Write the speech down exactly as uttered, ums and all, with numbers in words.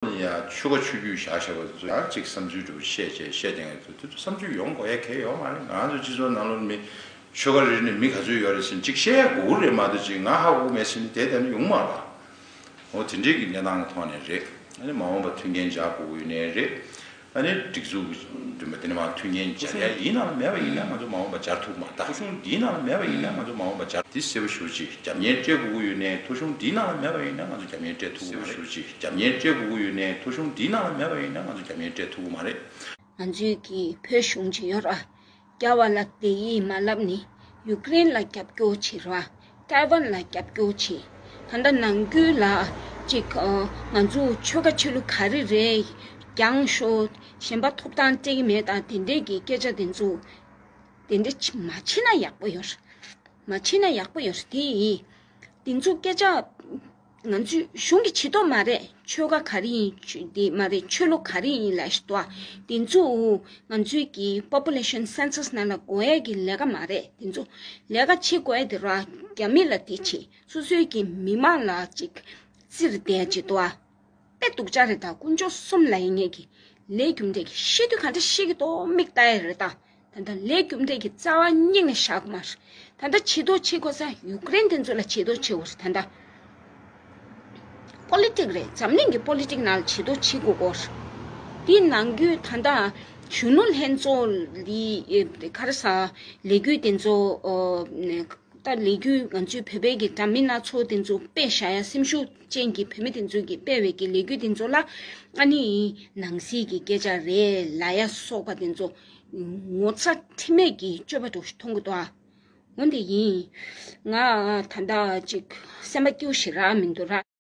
ཡ་ཆོལ་ཁ་ཆོས་བརྒྱུད་བཞག་བཞག་པ་ཚོ་ཡང་གཅིག་བསམ་ཚུལ་འདྲ་པོ་བཤད་བྱས་བཤད་བསྡད་མཁན་ཚོ་དེ་ཚོ་བསམ་ཚུལ་ཡོང་དགོས་ཡ་གལ་ཡོད་མ་རེད། ང་ཚོ་སྤྱི་ཚོགས་ནང་ལོགས་མི་ཆོལ་ཁ་རེ་རེ་ནས་མི་ག་ཚོད་ཡོད་རེད་ཟེར་ན་གཅིག་བཤད་ཡ་དགོས་ཀྱི་རེད་མ་གཏོགས་གཅིག་ང་ཧ་གོ་མེད་ཟེར་ནས་དེ་ལྟ་ན་ཡོང་མ་རེད། འོ་དེ་འདྲའི་གི་གནས་སྟངས་ཀྱི་ཐོག་ནས་རེད། ཨ་ནི་མ་འོངས་པ་མཐུན་རྐྱེན་སྦྱར་དགོས་ཀྱི་ཡོད་ནའི་རེད། ཨ་ནི་སྒྲིག་འཛུགས་ཀྱི་མདུན་པ་དེ་ནས་མར་མཐུན་རྐྱེན་སྦྱར་ཡ་འདིའི་ནང་ལ་མེད་པ་ཡིན་ན་ང་ཚོ་མ་འོངས་པ་སྦྱར་ཐུབ་མ་རེད། ཐོ་གཞུང་འདིའི་ནང་ལ་མེད་པ་ཡིན་ན་ང་ཚོ་མ་འོངས་པ་སྦྱར། འདི་གསལ་པོ་ཞེ་པོ་ཅིག་རྒྱབ་གཉེར་སྤྲད་དགོས་ཀྱི་ཡོད་ནའི་ཐོ་གཞུང་འདིའི་ནང་ལ་མེད་པ་ཡིན་ན་ང་ཚོ་རྒྱབ་གཉེར་སྤྲད་ཐུབ་ཀྱི་མ་རེད། གསལ་པོ་ཞེ་པོ་ཅིག་རྒྱབ་གཉེར་སྤྲད་དགོས་ཀྱི་ཡོད་ནའི་ཐོ་གཞུང་འདིའི་ནང་ལ་མེད་པ་ཡིན་ན་ང་ཚོ་རྒྱབ་གཉེར་སྤྲད་ཐུབ་ཀྱི་མ་རེད། ང་ཚོའི་གི་བོད་གཞུང་ཅིག་ཡོད་ར། རྒྱ་བ་ལ་བདེ་ཡིད་མ་ལབ་ནི། ཡུཀ་རེན་ལ་རྒྱབ་སྐྱོར་བྱེད་ར། ཏའེ་ཝན་ལ་རྒྱབ་སྐྱོར་བྱེད། ད་ལྟ་ནང་ཁུལ་ལ་ཅིག་ཨ། ང་ཚོ་ཆོལ་ཁ་ཆོས་ལུགས་ག་རེ་རེད། རྒྱང་ཤོག་གཞན་པ་ཐོབ་ཐང་སྤྲད་ཀྱི་མེད་དང་དེ་འདྲས་ཀྱི་སྐད་ཆ་དེ་ཚོ་དེ་འདྲས་མ་བྱེད་ན་ཡག་པོ་ཡོད། མ་བྱེད་ན་ཡག་པོ་ཡོད་དེ། དེ་ཚོ་སྐད་ཆ་ང་ཚོའི་གཞུང་གིས་བྱེད་མདོག་མ་རེད། ཆོལ་ཁ་ག་རེ་ཡིན་ཆོས་དེ་མ་རེད། ཆོས་ལུགས་ག་རེ་ཡིན་ལབ་ཤི་དོ། དེ་ཚོ་ང་ཚོའི་གི་population census་ནང་ལ་དགོས་ཡས་ཀྱི་ལས་ཀ་མ་རེད། དེ་ཚོ་ལས་ཀ་བྱེད་དགོས་ཡས་དེ་ར་རྒྱ་མི་ལ་དེ་བྱེད། སོ་སོའི་གི་མི་མང་ལ་ཅིག་བཙིར་བསྡད་ཅིག་དོ། དཔེ་སྡུག་ཅག་རེད་ད། དཀོན་མཆོག་གསུམ་ལ་ཡིན་ངེས་ཀྱི་ལས་རྒྱུ་འབྲས་ཀྱི་ཤེས་དུས་ག་འདྲ་ཤེས་ཀྱི་འདུག་མིག་ལྟ་ཡས་རེད་ད། ད་ལྟ་ལས་རྒྱུ་འབྲས་ཀྱི་རྩ་བ་སྙིང་ནས་བཞག་གི་མ་རེད། ད་ལྟ་བྱེད་དོ་བྱེད་དགོས་ས་ཡུཀ་རེན་དེ་ཚོ་ལ་བྱེད་དོ་བྱེད་དགོས་རེད་ད་ལྟ། པོ་ལི་ཊིག་རེད། འཛམ་གླིང་གི་པོ་ལི་ཊིག་ནང་ལ་བྱེད་དོ་བྱེད་དགོས་གོ་རེད། དེའི་ནང་རྒྱུད་ད་ལྟ་གཞོན་ནུ་ལྷན་ཚོགས་ལི་ག་རེ་ཟ་ལས་འགུལ་དེ་ཚོ་ཨོ། ད་ལས་འགུལ་ང་ཚོའི་བོད་པའི་གི་འདྲ་མིན་སྣ་ཚོགས་དེ་ཚོ་སྤེལ་བཞག་ཡ། སེམས་ཤུགས་ཅན་གྱི་བོད་མི་དེ་ཚོ་གིས་སྤེལ་བའི་གི་ལས་འགུལ་དེ་ཚོ་ལ་ཨ་ནི་ནང་སྲིད་ཀྱི་སྐད་ཆ་རེད་ལབ་ཡ་སོགས་པ་དེ་ཚོ་ངོ་ཚ་ཁྲེལ་མེད་ཀྱི་སྤྱོད་པ་འདྲ་ཞིག་མཐོང་གི་འདུག་ཨ། འོན་ཏེ་ཡིན། ང་ད་ལྟ་ཅིག་སེམས་པ་སྐྱིད་པོ་ཞིག་རག་མི་འདུག་ར།